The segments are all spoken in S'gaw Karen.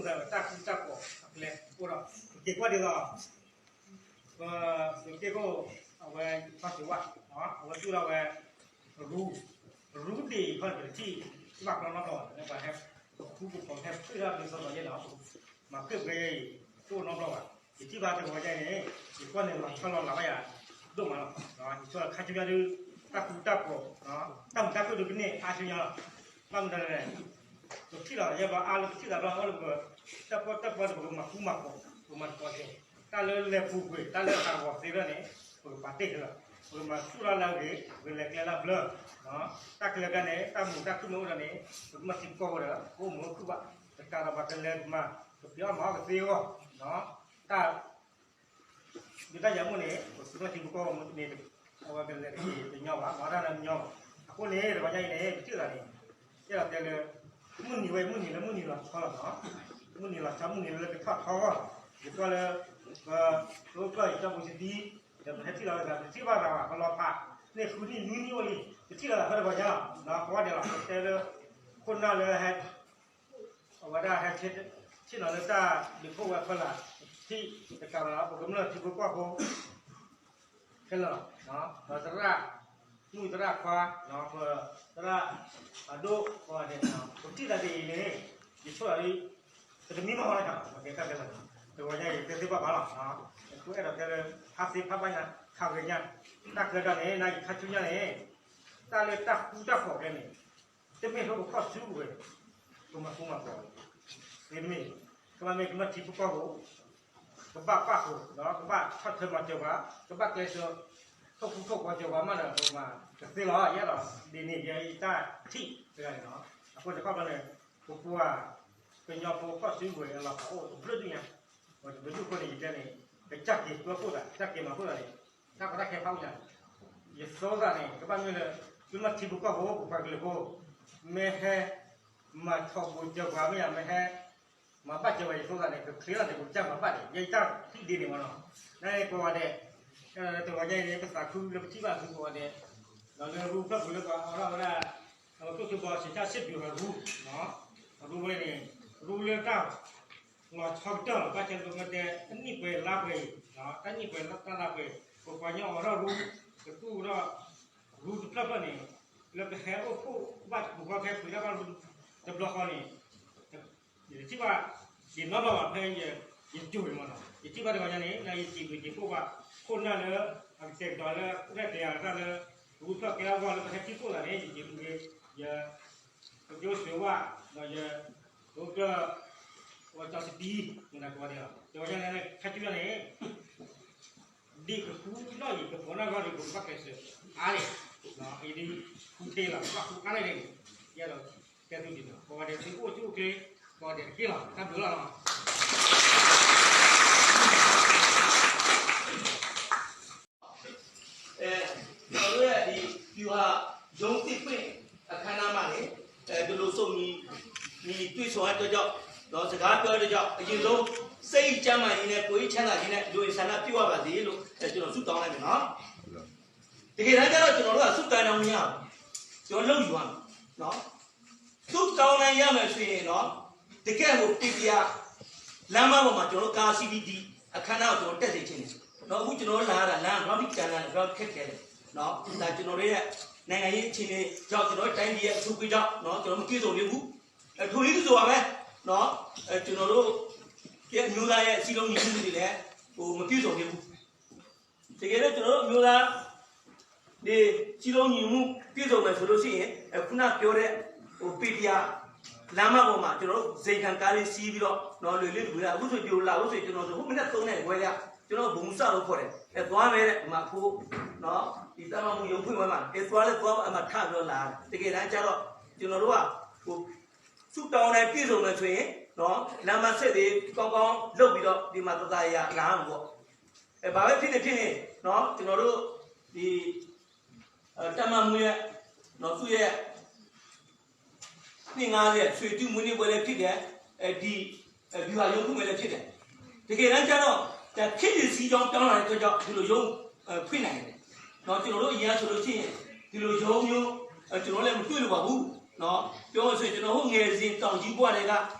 တၢ်ဃူတၢ်ဖိးအကျဲအိၣ်ဒီး ပက့ၤကွၢ်ဒ်သိး ပသုးက့ခိၣ် အဝဲထီၣ်စံးဝဲ အဝဲသူၣ်ထီၣ်ဝဲ ရူ ရူဒ့ၣ်အံၤခီန့ၣ် ပတထံၣ်ဘၣ်ကျီနီတဘျီဘၣ်န့ၣ် ပှၤဟဲ ပဃူပဖိးဟဲဃ့ၢ်ထီၣ်ဒ်သိးသိးယဲၢ်န့ၣ် မၤဃ့ၢ်ပှဲၤယဲၢ်အံၤ တအိၣ်နီတဘျီဘၣ်. ယထံၣ်ဘၣ်တဂီၤညါအံၤန့ၣ် ယကွၢ်န့ၣ်လီၤဆီလီၤလးဘၣ်ယၤ ဒိၣ်မးလီၤ. ယဆိကမိၣ်ခါဆူညါဒုး တၢ်ဃူတၢ်ဖိး တၢ်မုာ်တၢ်ခုၣ်ဒုးကန့ၢ်ခါဆူညါလီၤ. ဘၣ်မနုၤလဲၣ်န့ၣ် ပထံၣ်လီၤ ယဲၢ်ဘျီအါလၢပထံၣ်သးဘျီ အလၢပက တၢ်ပီတၢ်ပီန့ၣ် ပကမၤဃူမၤဖိး ပကမၤတကိးသ့ တၢ်လၢလဲၤပူၤကွံာ် တၢ်လၢဟးဂီၤသ့လၢန့ၣ် ပကပာ်တ့ၢ်လီၤ. ပကမၤသူၣ်လၢ်လၢအဂ့ၤ ပကလဲၤကျဲလၢဘျၢ တၢ်ကျဲၤကဒါန့ၣ် တၢ်မုာ်တၢ်ခုၣ်မ့ၢ်အိၣ်ဒီးန့ၣ် ပကမၤထံပကီၢ်ဖိဒီး ပအိၣ်မုာ်အိၣ်ခုၣ်ဘၣ် ပတၢ်ဒီးပှၤကလဲၤမၤ ကပျီမၤအီၣ်ကသ့အဂီၢ် တၢ် ဒုးတၢ်ယၤမ့ၢ်န့ၣ် ပကမၤထံပကီၢ်ဖိမ့ၢ်န့ၣ် အဝဲကလဲၤတက့ၢ်တညီဘၣ် မၤတၢ်လၢညီဘၣ်. အဃိန့ၣ် တဂီၤညါအံၤန့ၣ် ပထံၣ်သးန့ၣ် အဲၣ်ဒိးတဲလၢ မုၢ်နံၤဝဲ မုၢ်နံၤလၢမုၢ်နံၤလီၤဆီလီၤနီၤ မုၢ်နံၤလီၤဆီ မုၢ်နံၤလၢကထီၣ်ထီအဂီၢ် ယကွၢ်လၢ ပ ပအိၣ်ဖျၢၣ်အံၤ ကၠီပူၤစတံ ဒီးပဟဲထံၣ်လီၤဝဲသး ပထံၣ်ဘၣ်သးဘၣ် ပလီၤဖး န့ၢ်ဃုနံၣ်နွံနံၣ်အိၣ်လံ ပထံၣ်လီၤသးဖဲတဂီၤညါလီၤ ပဝဲဒၣ်လီၤ ပတဲလၢ ခိၣ်နၢ်လၢဟဲ အဝဲဒၣ်ဟဲ ဆ့ၣ်နီၤလၢတၢ်ဒုးဖှိၣ်ဝဲဖီလာ် ထံၣ်တကးဘၣ်လီၤ ပကမျၢၢ်ထံဖိကီၢ်ဖိ ခဲလၢာ်လီၤ ဒီးသရၣ် မုၣ်သရၣ်ခွါ ပသရၣ် အဒိၣ်ကိးဂၤဒဲး ပထံၣ်သးဒ်အံၤန့ၣ် ယဆိကမိၣ်လၢ ပတမံမီၢ်ဝဲတၢ် ပကဲတၢ်ခဲလၢာ် တဂီၤညါအံၤ တဲသ့ဘၣ်ဘၣ်လီၤ အဃိအဲၣ်ဒိးတဲလၢ ဟးသ့ဖးဘၣ်ညါ ခးဂ့ၤညါ တၢ်ကျဲၤဒၣ်န့ၣ် နၤယခါဆူညါန့ၣ် တၢ်လၢတၢ်ဃူတၢ်ဖိးကျဲန့ၣ် တမ့ၢ်လၢပခီၣ်ဆူဝဲ ပမၤဃူမၤဖိး မ့တမ့ၢ် ကဘၣ်မ့ၢ်ကမၢၢ်ထံဖိကီၢ်ဖိ ကဘၣ်ပၣ်ဃုာ် ဒီးကဘၣ်ဆီၣ်ထွဲမၤစၢၤပှၤ ကဘၣ်ကျဲးစၢး ထိၣ်ဃူထိၣ်ဖိးစၢၤပှၤမးဒီး ပမၤတသ့လီၤ ယအဲၣ်ဒိး ဒ်န့ၣ်ယဲအံၤတၢ်ထံၣ်တဂၤန့ၣ်လီၤ. အဃိန့ၣ်ခီဖျိန့ၣ် ပပှၤ ကညီဖိခီၣ်ဆူဝဲအလီၤဖးအိၣ်တဘျုးဒူၣ်ညါ တဘျုးဒူၣ်အဃိန့ၣ် ယတဲန့ၣ် ကစၢ်က့ၤပၢဖှိၣ်သး ကစၢ်က့ၤမၤဖှိၣ်သးန့ၣ် တၢ်ကီတၢ်ခဲဖးအိၣ်ညါ ယသီသးန့ၣ် ကဘၣ်မ့ၢ်လၢ ကမၢၢ်ထံဖိကီၢ်ဖိ ပပှၤကလုာ်ဖိ မ့ၢ်ဟဲ မၤထီၣ်ပူၤစၢၤပှၤမ့ၢ်ယၤ မ့ၢ်ဟဲ မၤဘၣ်စၢၤပှၤ ယသီသးန့ၣ် ကချ့လီၤန့ၣ် ပကစၢ်မၤဘၣ်န့ၣ် ယတၢ်ထံၣ်ဒ်န့ၣ်မးနီၤ နကိးဂၤဒဲး တဂီၤညါအံၤန့ၣ် ပသးခုလၢပထံၣ်ဘၣ်သုကိးဂၤဒဲး ဒီးလၢရူဖျၢၣ်ပူၤလၢပှၤအိးထီၣ်ဝဲဒၣ် အဝဲကျိၣ်စ့ဘီစံးတၢ်စံးဘျုးအရူ အရူဝဲန့ၣ် ရူလၢတၢ် လီၤဆီကတၢၢ်လီၤ ဘၣ်ဆၣ်လၢပကတဲ တနံၣ်ပှဲၤလါပှဲၤအံၤ တၢ်နံၣ်ပှဲၤတၢ်လါပှဲၤ ပပှၤကညီအိးထီၣ်ရူ ကသူၣ်ထီၣ် ရူတဖျၢၣ်ဖျၢၣ်န့ၣ် လၢပဟဲအိၣ်ဖှိၣ်ဘၣ်တပူၤဃီဖဲပှ့ၤဒၣ်ဘၣ်ရူတဘျီဃီန့ၣ် ယတထံၣ်ဘၣ် ယနီတဘျီဘၣ်ဖဲယ ယတူၢ်န့ၣ်မးနီၤ ယထံၣ်ဘၣ်တဂီၤညါန့ၣ် လၢယစံးဘျုးစံးဖှိၣ်ဘၣ် ခိၣ်နၢ်လၢ အကတဲာ်ကတီၤလၢ ရဲၣ်ကျဲၤအသးလၢ ရူဖျၢၣ်ကဲထီၣ်ဂီၢ်လၢပဟဲထံၣ်ခိၣ်သးန့ၣ် ယစံးဘျုးက့ၤ ယ ပကၠိဆှၢဝါ ဒီးယ ပက ဝဲကၠီစတံ မတၤကိးဂၤဒဲးလီၤ တဂီၤညါန့ၣ် ခါဆူညါန့ၣ် ဒ်ကဃူနီၣ်ယံၤကဖိးနီၣ်ဂီၢ်ဒီး ပကဘၣ်ကျဲးစၢးအါန့ၣ် အံၤဒ်ဃူထံလီၤ ဘၣ်ဃူအါန့ၣ်ဒ်န့ၣ် ယအဲၣ်ဒိးတဲသုဒ်န့ၣ် ကိးဂၤဒဲးသုအိၣ်ဆူၣ်အိၣ်ချ့ ကိးဂၤဒဲးတက့ၢ်လီၤ တၢ်ဘျုးလီၤ အဲ ကျွန်တော်တို့ရဲ့ ဒီ ဗျူဟာရုံးသစ်ဖွင့်အခမ်းအနားမှာနေ အဲ ဒီလိုစုံညီ ညီတွေ့ဆုံရတဲ့အတွက်ကြောင့် နော် စကားပြောရတဲ့ကြောင့် အရင်ဆုံး စိတ်ကျန်းမာရေးနဲ့ ကိုယ်ရေးချမ်းသာခြင်းနဲ့ လူရင်းဆန္ဒပြည့်ဝပါစေလို့ အဲ ကျွန်တော်ဆုတောင်းလိုက်မယ်နော်။ တကယ်တမ်းကျတော့ ကျွန်တော်တို့က ဆုတောင်းတာမရဘူး။ ကျွန်တော်လုပ်ယူရမယ်နော်။ ဆုတောင်းနိုင်ရမယ်ဆိုရင်နော် တကယ့်ကို ပေတရာ လမ်းမပေါ်မှာ ကျွန်တော်တို့ ကား စီးပြီး ဒီအခမ်းအနားကို ကျွန်တော်တက်စေချင်တယ်နော်။ အခုကျွန်တော်တို့လာရတာ လမ်းဘယ်လောက်ထိကြမ်းတမ်းလဲ ဘယ်လောက်ခက်ခဲလဲနော်။ ဒါကျွန်တော်တို့ရဲ့ နိုင်ငံရေးအခြေအနေကြောင့် ကျွန်တော်တို့တိုင်းပြည်ရဲ့ အထူးအက့ကြောင့်နော် ကျွန်တော်မပြည့်စုံသေးဘူး။ အထူးလေးတစ်စုံပါပဲနော်။ အဲကျွန်တော်တို့ရဲ့ အမျိုးသားရဲ့ စည်းလုံးညီညွတ်မှုတွေလည်း ဟိုမပြည့်စုံသေးဘူး။ တကယ်လို့ကျွန်တော်တို့အမျိုးသားတွေ စည်းလုံးညီညွတ်မှုပြည့်စုံမယ်ဆိုလို့ရှိရင် အခုနပြောတဲ့ ဟို ပေတရာ လမ်းမပေါ်မှာ ကျွန်တော်တို့ ဇိမ်ခံကားလေးစီးပြီးတော့ နော် လွယ်လင်းတပူရ အခုဆိုဒီလိုလာလို့ဆိုရင် ကျွန်တော်ဆို ဟိုမနက်သုံးနာရီခွဲက ကျွန်တော်ဗိုလ်မှူးစလို့ခေါ်တယ် အဲသွားမယ်တဲ့ ဒီမှာအဖိုး နော် ဒီတပ်မမှူးရုံးဖွင့်ပွဲမှာ အဲသွားလဲသွားအမှထပြီးတော့လာတယ်။ တကယ်တမ်းကျတော့ ကျွန်တော်တို့က ဟို ဆုတောင်းတိုင်းပြည့်စုံမယ်ဆိုရင် နော် လမ်းမဆက်တွေကောင်းကောင်းလုပ်ပြီးတော့ ဒီမှာသသာရလာမှာပေါ့။ အဲ ဘာပဲဖြစ်နေဖြစ်နေနော် ကျွန်တော်တို့ ဒီ အဲ တပ်မမှူးရဲ့ နော် သူ့ရဲ့ နှစ်ငါးဆယ် ဆွေတုမွေးနေ့ပွဲလည်းဖြစ်တယ်။ အဲဒီ အဲ ဗျူဟာရုံးဖွင့်ပွဲလည်းဖြစ်တယ်။ တကယ်တမ်းကျတော့ ဒါခေတ်တွေစည်းကြောင်းပြောင်းလာတဲ့အတွက်ကြောင့် ဒီလိုရုံး အဲ ဖွင့်နိုင်တယ်။ နော် ကျွန်တော်တို့အရင်ကဆိုလို့ရှိရင် ဒီလိုရုံးမျိုး အဲ ကျွန်တော်လည်းမတွေ့လို့ပါဘူး။ နော် ပြောလို့ဆိုရင် ကျွန်တော်တို့ငယ်စဉ်တောင်ကြီးဘဝတွေက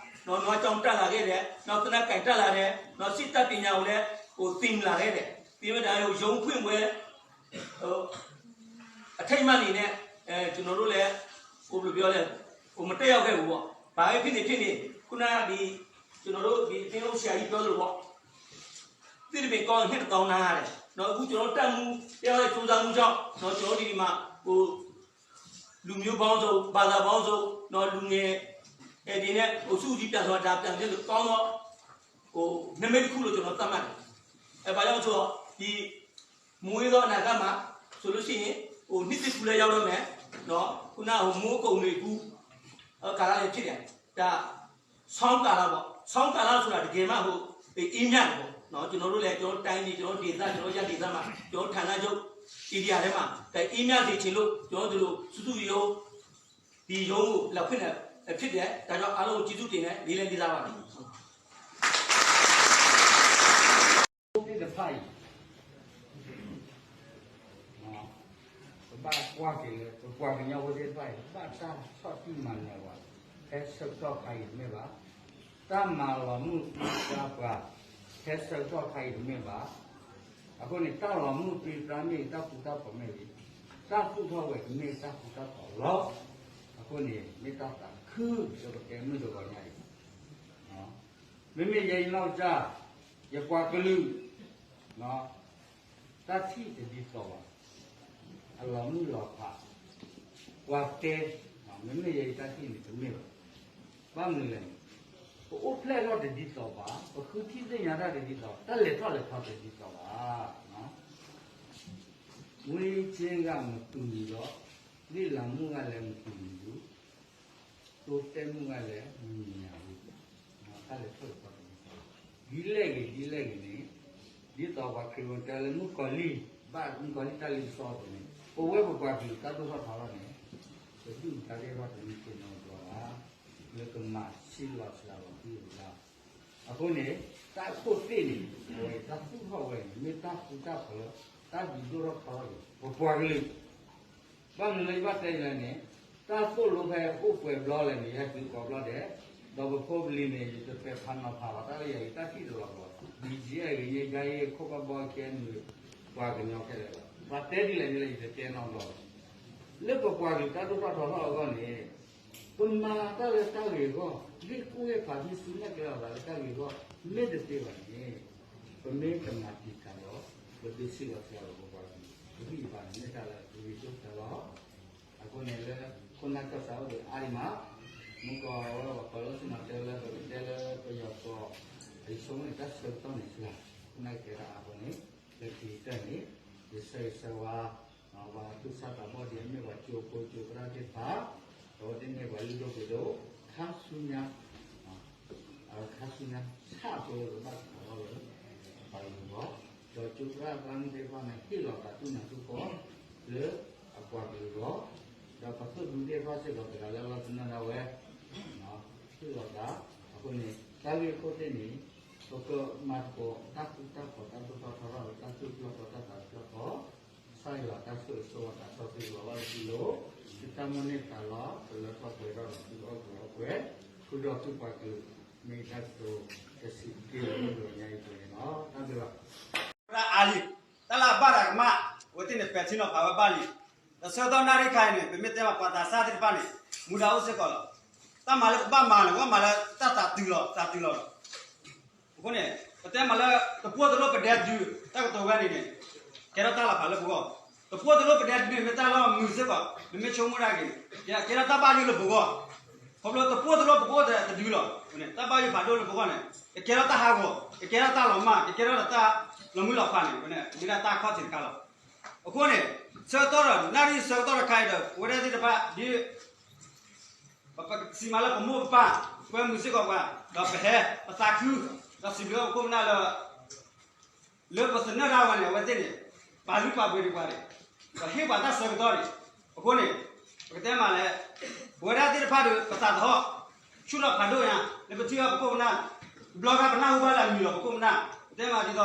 နွါကၠီတၢ်လၢ်ဂ့ၤဒဲး, နသနာ်က့တၢ်လၢ်ဒဲး, နစံးတၢ်ပညါအိၣ်လၢ အိၣ်သ့ၣ်မုၢ်လၢ်ဂ့ၤဒဲး, သ့ၣ်မ့ၢ်တၢ် ရုံးဖွင့်ပွဲ အထိမ်းအမှတ်န့ၣ် ကျွန်တော်တို့လည်း ကိုယ်ဘယ်လိုပြောလဲ ကိုယ်မတက်ရောက်ခဲ့ဘူးပေါ့။ ဘာပဲဖြစ်နေဖြစ်နေ ခုနကဒီး ကျွန်တော်တို့ဒီသင်းအုပ်ဆရာကြီးပြောသလိုပေါ့ သစ်တပင်ကောင်းရင် နှစ်တစ်သောင်းနားရတယ်နော်။ အခုကျွန်တော်တို့တပ်မှူးတယောက်ရဲ့ကြိုးစားမှုကြောင့်နော် ကျွန်တော်တို့ဒီမှာ ကိုယ် လူမျိုးပေါင်းစုံ ဘာသာပေါင်းစုံနော် လူငယ်တွေနဲ့ ကိုယ်စုစည်းပြန်ဆိုတာ ဒါပြန်ပြီးတော့ကောင်းသော ဟို နမိတ်တစ်ခုလို့ ကျွန်တော်သတ်မှတ်တယ်။ အဲ ဘာကြောင့်ဆိုတော့ ဒီ မူဝေးသောအနာဂတ်မှာ ဆိုလို့ရှိရင် ဟို နှစ်သစ်ကူးလည်းရောက်တော့မယ်နော်။ ခုနက ဟို မိုးအကုန်နွေအကူး ကာလလည်းဖြစ်တယ်။ ဒါ ဆောင်းကာလပေါ့။ ဆောင်းကာလဆိုတာ တကယ်မှ ဟို အေးမြတယ်ပေါ့နော်။ ကျွန်တော်တို့လည်း ကျွန်တော်တို့တိုင်းပြည် ကျွန်တော်တို့ဒေသ ကျွန်တော်တို့ရပ်ဒေသမှာ ကျွန်တော်တို့ဌာနချုပ် area ထဲမှာ ဒါ အေးမြစေချင်လို့ ကျွန်တော်တို့ဒီလို စုစုရုံး ဒီရုံးကို လာဖွင့်တာဖြစ်တယ်။ ဒါကြောင့် အားလုံးကို ကျေးဇူးတင်တယ်။ လေးလည်း လေးစားပါတယ်။ သ့ၣ်တဖၣ်အံၤ ပဘၣ်ကွၢ်က့ၤလၢ ပပှၤကညီဖိသ့ၣ်တဖၣ်အံၤ ဘၣ်တၢ်ဆီၣ်တံၢ်မၤနၢၤပှၤ ဖဲဆၢကတီၢ်ခါအံၤတမ့ၢ်ဘၣ်. တၢ်မၤလီၤမုၢ်သံသးပှၤ ဖဲဆၢကတီၢ်ခါအံၤတမ့ၢ်ဘၣ်. အဃိန့ၣ် တၢ်လီၤမုၢ်သံသးမ့ၢ်ဂ့ၤ တၢ်ဃူတၢ်ဖိးမ့ၢ်ဂ့ၤ တၢ်သူၣ်ထီၣ်ဝဲကမ့ၢ်တၢ်ဃူတၢ်ဖိးလီၤ. အဃိန့ၣ် မ့ၢ်တၢ်သးခုလၢပကဲမုၢ်တဂီၤညါအံၤ မ့မ့ၢ်ယဲအံၤနီၢ်ကစၢ် ယပှၤကလုာ် တၢ်ထံၣ်တဒ်သိးဘၣ်, အလီၤမုၢ်လီၤဖး, ပှၤတဲ, မ့မ့ၢ်ယဲအံၤတၢ်ထံၣ်န့ၣ်တမ့ၢ်ဘၣ်. ဘၣ်မနုၤလဲၣ်န့ၣ် ပအိၣ်ဖျဲၣ်ထီၣ်တဒ်သိးဘၣ်, ပဃုထံၣ်သ့ၣ်ညါတၢ်တဒ်သိး, တၢ်လဲၤထီၣ်လဲၤထီတဒ်သိးဘၣ်. ဝ့ၢ်က့ဂၤမတူၢ်နံၤဒီး, လ့ၣ်လၤမုၣ်ဂၤလဲၤမတူၢ်နံၤဒုး, တိတဲမုၣ်ဂၤလဲၤမုၢ်နံၤညါဝံၤ, တၢ်လဲၤထီၣ်လဲၤထီတဒ်သိးဘၣ်. ဒ်လဲၣ်ဂ့ၤ ဒ်လဲၣ်ဂ့ၤန့ၣ်, ဒ်သိးပှၤခရံာ်ဖိတဲလၢမုၣ်ကီၤလံၢ်, ဘၣ်မုၣ်ကီၤလံၢ်တၢ်လ့ပစီအသိးန့ၣ် ပဝဲပပှၤကလုာ်တၢ်ဒိၣ်ထီၣ်ထီထီၣ်န့ၣ် ပဒုၣ်ပဒါသ့ၣ်တဖၣ်တမံၤက့ၤနီတဘျီဘၣ်, လၢကမၤဆံးလီၤစှၤလီၤသုတဂၤ. အဃိန့ၣ် တၢ်ခိၣ်သ့ၣ်န့ၣ် အဝဲအံၤတၢ်သူၣ်ထီၣ်ဝဲန့ၣ် မ့ၢ်တၢ်ဃူတၢ်ဖိးလၢ တၢ်ဒုးဒိၣ်ထီၣ်ထီထီၣ်က့ၤ ပပှၤကလုာ် ဘၣ်မနုၤလၢယဘၣ်တဲအံၤလဲၣ်န့ၣ်, တၢ်သိၣ်လိဖဲအိၣ်ပှဲၤဘျီလဲၣ်န့ၣ် ယဟဲတုၤကိးဘျီဒဲး, ဒီးပဖိပလံၤန့ၣ် ယတပဲာ်ဖးနီၤဖးဘၣ် တၢ်လၢယၤအံၤတၢ်ထံၣ်တလီၤဘၣ်, ဘံၣ်ကၠံအဂ့ၤ ည့ကါယ့ၣ် ခိၣ်ကဘီကဲနုာ် ပှၤကညီခဲလၢာ်လီၤ. ပှၤတဲဒ်လဲၣ်ဒ်လဲၣ် ယတတဲနီတဘျီဘၣ်. လၢပပှၤကလုာ်တၢ်ဒိၣ်ထီၣ်ထီထီၣ်အဂီၢ်န့ၣ် ပမၤတၢ်လၢတၢ်ဂ့ၤအဂီၢ်, လ့ၣ်ကူၣ်လ့ၣ်ဖး မ့ၢ်စူၤမဲာ်ကဲထီၣ်သးလၢတၢ်ဂ့ၤအဂီၢ် မ့ၢ်တသ့ဘၣ်န့ၣ်, ပမ့ၢ်တမၤတံာ်တာ်ဒီး ပဒုးဆံးလီၤစှၤလီၤပပှၤကလုာ် ပဂံၢ်ပဘါန့ၣ် မ့ၢ်တၢ်လၢဂ့ၤကတၢၢ်လီၤ. အဃိန့ၣ်လၢ ခိၣ်နၢ်ကစၢ်အိၣ်ဒီးအါဒံးမး, မုၢ်ကီၢ်ဝဲပှၤလၢဆူၣ်မၤတဲလၢ ပကတဲလၢပယီၤကီၢ် အံၤဆိကမိၣ်န့ၣ် တၢ်ဆၢကတီၢ်န့ၣ်စှၤ, ခိၣ်နၢ်ကဲတၢ်အါအဃိန့ၣ် လၢခံကတၢၢ်န့ၣ် ယဆၢဂ့ၤဆၢဝါ ပှၤသူၣ်စၢ်သးဘီၣ်ဒ်အမ့ၢ် ပှၤကၠိဖိကၠိသရၣ်သ့ၣ်တဖၣ်, ဒီးဒ်န့ၣ်ပှၤလုၢ်ဒိၣ်ပှ့ၤဒိၣ် ခါဆူညါ ခါဆူညါ ဆၣ်ဖိလၢကဘၣ်ကပီၤထီၣ်လၢ ပပှၤကလုာ်အဂီၢ်, ဒီးကၠိသရၣ်သရၣ်မုၣ်သ့ၣ်တဖၣ်န့ၣ် ဟ့ၣ်လီၤသးသူၣ်နၢ်သူၣ်ကီၢ် လၢအပှၤကလုာ်အဂီၢ်, ဒီးပသုးမုၢ်သ့ၣ်တဖၣ်စ့ၢ်ကီး တဂၤလၢလီၤသနၢၣ်ဒၣ်ဝဲ ဟ့ၣ်လီၤသး, အဃိန့ၣ် တၢ်ဂ့ၢ်ခိၣ်သ့ၣ်န့ၣ် ပကမၤသကိးတၢ်ဃူတၢ်ဖိး တၢ်ဒိၣ်ထီၣ်ထီထီၣ်လၢတၢ်သူၣ်ဖျီၣ်ဖျီ တၢ်သးဖျီၣ်ဖျီ, ကစၢ်ယွၤတၢ်ဆိၣ်ဂ့ၤဆိၣ်ဝါတၢ်ဆီၣ်သံလီၤဘၣ်လၢသုလိၤ, သုတၢ်မိၣ်န့ၢ်သးလီ ပလၢထီၣ်ပှဲၤထီၣ်ဒီးသုအီၣ်ကီအီပှဲၤ, ဃုာ်ဒီးသုပှၤကလုာ် မ့ၢ်တၢ်ကတိၤတဆံးတက့ၢ်လၢမုၢ်တဂီၤညါအံၤပူၤန့ၣ်လီၤ. တၢ်ဘျုးဘၣ် အါလံ, တၢ်လၢအဘၣ်တၢ်ကမၣ်, အဝဲသ့ၣ်န့ၣ် ပဲာ်ထံနီၤဖးဝဲဘၣ်လံ. ဒီးဆၢကတီၢ်နၣ်ရံၣ်ခါအံၤန့ၣ် ပမ့ၢ်တဲဘၣ်ပှၤသးစၢ်သ့ၣ်တဖၣ်န့ၣ် မူဒါအိၣ်စ့ၢ်ကီးလီၤ. တၢ်မၤလၢပဘၣ်မၤန့ၣ် ပဘၣ်မၤလၢတၢ်သးတုၤလီၤ သးတုၤလီၤလီၤ. အဃိန့ၣ် ပတဲမးလၢ တပှိၢ်တလိၣ်ပဒဲဒုး တၢ်ကတိၤဝဲန့ၣ်န့ၣ် ကဲထီၣ်တၢ်လီၤဖးလၢပဂီၢ်, တပှိၢ်တလိၣ်ပဒဲဒုးန့ၣ် မ့ၢ်တၢ်လီၢ်မုာ်စ့ၢ်ကီး ပမ့ၢ်ဆိကမိၣ်ဒၣ်က့ၤန့ၣ် ကဲထီၣ်တၢ်ဘၣ်ယိၣ်လၢပဂီၢ်, ခီဖျိတပှိၢ်တလိၣ်ပကအိၣ်တဒုးလီၤ. တၢ်ဘၣ်ယိၣ်ဖးဒိၣ်လၢပဂီၢ်န့ၣ် ကကဲထီၣ်တၢ်ဟးဂီၤ, ကကဲထီၣ်တၢ်လီၤမၢ်, ကကဲထီၣ်တၢ်လီၤမုၢ်လီၤဖးန့ၣ် မ့ၢ်ဒၣ်တၢ်ခီၣ်ထံးတခါလီၤ. အဃိန့ၣ် ဆၢကတီၢ်ဒီး နၣ်ရံၣ်ဆၢကတီၢ်တခါအံၤဒီး ပဝဲဒၣ်သ့ၣ်တဖၣ် ဒ် ပစံးမးလၢပမိၢ်ပပၢ် ကွဲမုာ်စ့ၢ်ကီးပှၤ, ဒီးပဟဲ ပသးခု, ဒီးစံးဘျုးပခိၣ်ပနၢ်လၢ လၢပသနၢၣ်ဒၣ်ဝဲန့ၣ် အဝဲသ့ၣ်န့ၣ် ပာ်လုၢ်ပာ်ပှ့ၤဒံးပှၤန့ၣ်, ဒီးဟ့ၣ်ပှၤတၢ်ဆၢကတီၢ်န့ၣ်, အဃိန့ၣ် ပကတဲမးလဲၣ်, ပဝဲဒၣ်သ့ၣ်တဖၣ်ဒီး ပသးသဟီၣ် ဆူၣ်ထီၣ်ဖးဒိၣ်ညါ လၢပထံၣ်ဘၣ်ပခိၣ်ပနၢ်, တဘျီခါပနၢ်ဟူဘၣ်လၢအမံၤလီၤ ပခိၣ်ပနၢ်, ပတဲမးဒ်သိး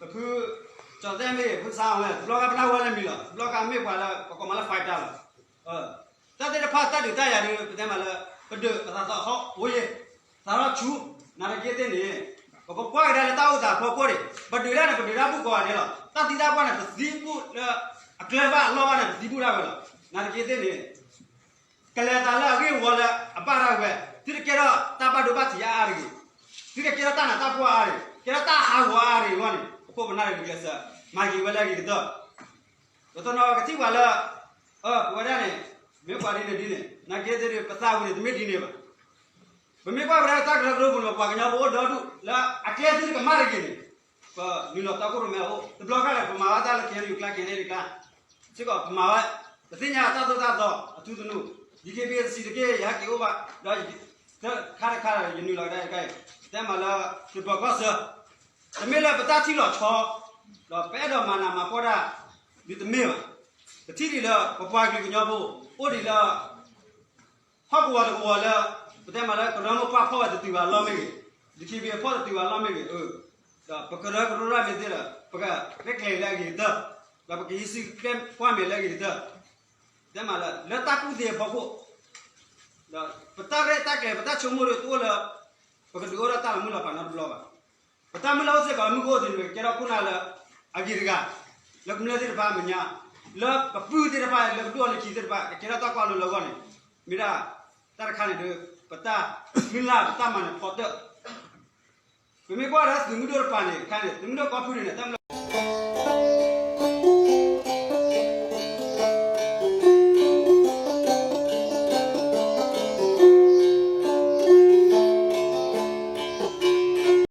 ပဖု ကၠီၤသဲၣ်မ့ၢ် ဖုဆါအီၤဝဲ တဘျီခါပနၢ်ဟူဘၣ်လၢအမံၤလီၤ, တဘျီခါမ့ၢ်ပှၤလၢ ပကိးမးလၢ fighter လီၤ. တၢ်သ့ၣ်တဖၣ်တၢ်ဒုးတၢ်ယၤဒီး ပတဲမးလၢ ပဒုးပသးသီဟီၣ်အိၣ်ယဲၢ်, သးထီၣ်ဆူ, နာ်သက့သ့ၣ်န့ၣ်, ပကကွၢ်ကဒါလၢတၢ်အိၣ်သးဖီခိၣ်န့ၣ် ပဒုးတၢ်န့ၣ် ပဒုးတၢ်ဘူၣ်ကိးဂၤဒဲးလီၤ. တၢ်သံတၢ်ပှၢ်န့ၣ် ပသံဘူၣ်လၢ အကျဲဘၣ်အလီၢ်ဘၣ်န့ၣ် ပသံဘူၣ်တၢ်ဝဲလီၤ. နာ်သက့သ့ၣ်န့ၣ် ကလဲၤသးလၢအဂ့ၢ်ဝီလၢအဘၣ်တၢ်ဝဲ, သုတကဲထီၣ်တၢ်ဘၣ်ဒိဘၣ်ထံးအါအါတဂ့ၤ, သုတကဲထီၣ်တၢ်နးတၢ်ဖှီၣ်အါတဂ့ၤ, ကဲထီၣ်တၢ်ဟးဂီၤအါတဂ့ၤအဂီၢ်န့ၣ် ပခိၣ်ပနၢ်တဂ့ၤကစၢ်, မၤက့ၤဝဲလၢအဂ့ၤကတၢၢ်. ပတနီၤကထံၣ်ပှၤလၢ ပဝဲဒၣ်န့ၣ် မ့ၢ်ပှၤဒ်န့ၣ်ဒ်န့ၣ် နာ်သက့သ့ၣ် ပသးဝံၤန့ၣ် တမ့ၢ်ဒ်န့ၣ်ဘၣ်. ပမ့ၢ်ကွၢ်ဝဲဒၣ်တၢ်ကရၢကရိပူၤန့ၣ် ပှၤကညီဖိအိၣ်ဒီဒူၣ်လၢအကျဲသုတကမၣ်တဂ့ၤန့ၣ်, ပနုာ်လီၤတၢ်ခိၣ်ရိၣ်မဲအအိၣ် တဘျီခါန့ၣ် ပမၤဘၣ်တၢ်လၢ KNU ကျါ KNA တကျါ, စ့ၢ်ကီးပမၤဝဲ, ပသ့ၣ်ညါတၢ်သိၣ်တၢ်သီအထူသနူ, DKBA တစံးတက့ၢ် ယဟဲက့ၤအိၣ်ဘၣ်, ဒီးတခါတခါဒီး ယနုာ်လီၤကဒါတခါအံၤ, တဲမးလၢ သုးပၢၤကီၢ်ဆၢ တမ့ၢ်လၢပတၢ်ထံၣ်လီၤဆီ, ဒီးပအဲၣ်ဒိးမၤနးမၤဖှီၣ်တၢ်, ဒ်တမ့ၢ်ဘၣ်. ပထံၣ်ဒံးလၢပပှၤကလုာ်ကညီဖိ အိၣ်ဒံးလၢ ဟီၣ်ကဝီၤတကဝီၤလၢ ပတဲမးလၢကရၢမိၢ်ပှၢ်ဖီၣ်ဝဲတတုၤဘၣ်အလီၢ်မ့ၢ်ဂ့ၤ, DKBA ဖီၣ်တတုၤဘၣ်အလီၢ်မ့ၢ်ဂ့ၤ, ဒီးပကရၢကရိတၢ်မ့ၢ်သ့ဒီး ပကရဲၣ်ကျဲၤလၢအဂ့ၤကတၢၢ်, ဒီးပကဟံးစုကျဲကွၢ်မဲာ်လၢအဂ့ၤကတၢၢ်, တဲမးလၢ လၢတၢ်ကူၣ်သ့အဖီခိၣ် ဒီးပတၢ်ရဲၣ်တၢ်ကျဲၤ ပတၢ်ဆိကမိၣ်ဒီးတအိၣ်လၢ ပကဒုးအိၣ်ဒီးတၢ်လီၤမုၢ်လီၤဖးနီတဘျီဘၣ်. ပတၢ်မုၢ်လၢ်အိၣ်စ့ၢ်ကီးလၢမုၢ်ကအိၣ်သ့န့ၣ် ကကဲထီၣ်ခိၣ်နၢ်လၢအဂ့ၤတဂၤ, လၢကမျၢၢ်သ့ၣ်တဖၣ်အမဲာ်ညါ, လၢပပုၢ်သ့ၣ်တဖၣ် လၢပဒိၣ်အလၢခံသ့ၣ်တဖၣ် ကကဲထီၣ်တၢ်ကွၢ်လိလၢအဂီၢ်န့ၣ်, မ့ၢ်ဒၣ် တၢ်တခါန့ၣ်ဒီး ပတၢ်မုၢ်လၢ် ပတၢ်မၤနၢၤဖီတၢၣ်, ပမ့ၢ်ကွၢ်ဒီးသုးမုၢ်ဒိၣ်တပၤန့ၣ် တခါန့ၣ် သုးမုၢ်ဒိၣ်ကီၢ်ဖုန့ၣ် တၢ်မုၢ်လၢ်